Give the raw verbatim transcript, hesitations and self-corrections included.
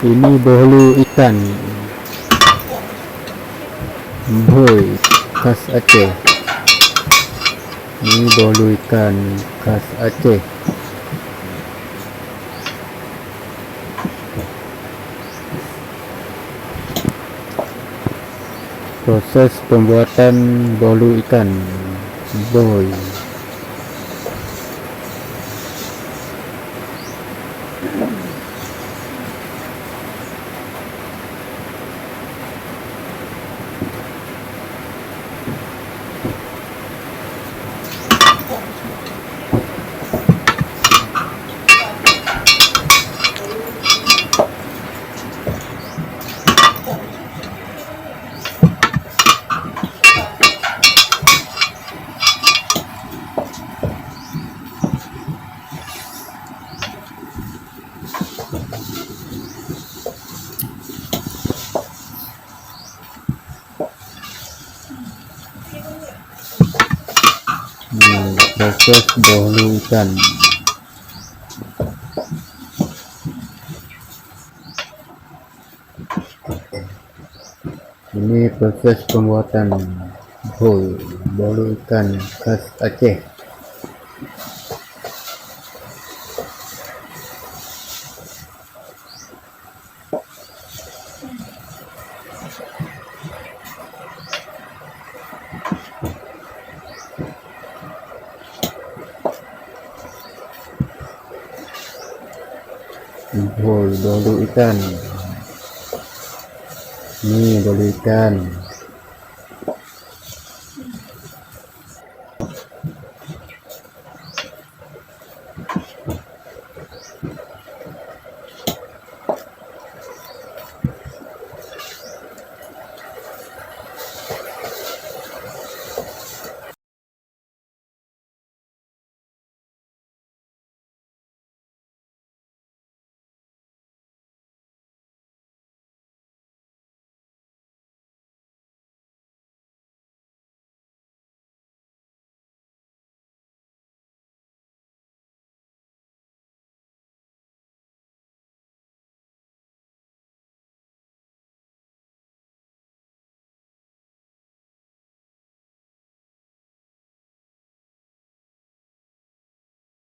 Ini boh lu ikan bhôi khas Aceh. Ini boh lu ikan khas Aceh. Proses pembuatan boh lu ikan bhôi. Hmm, proses boh lu ikan. Ini proses pembuatan bhôi, boh lu ikan khas Aceh. Bhôi, boh lu ikan. Ni boh lu ikan.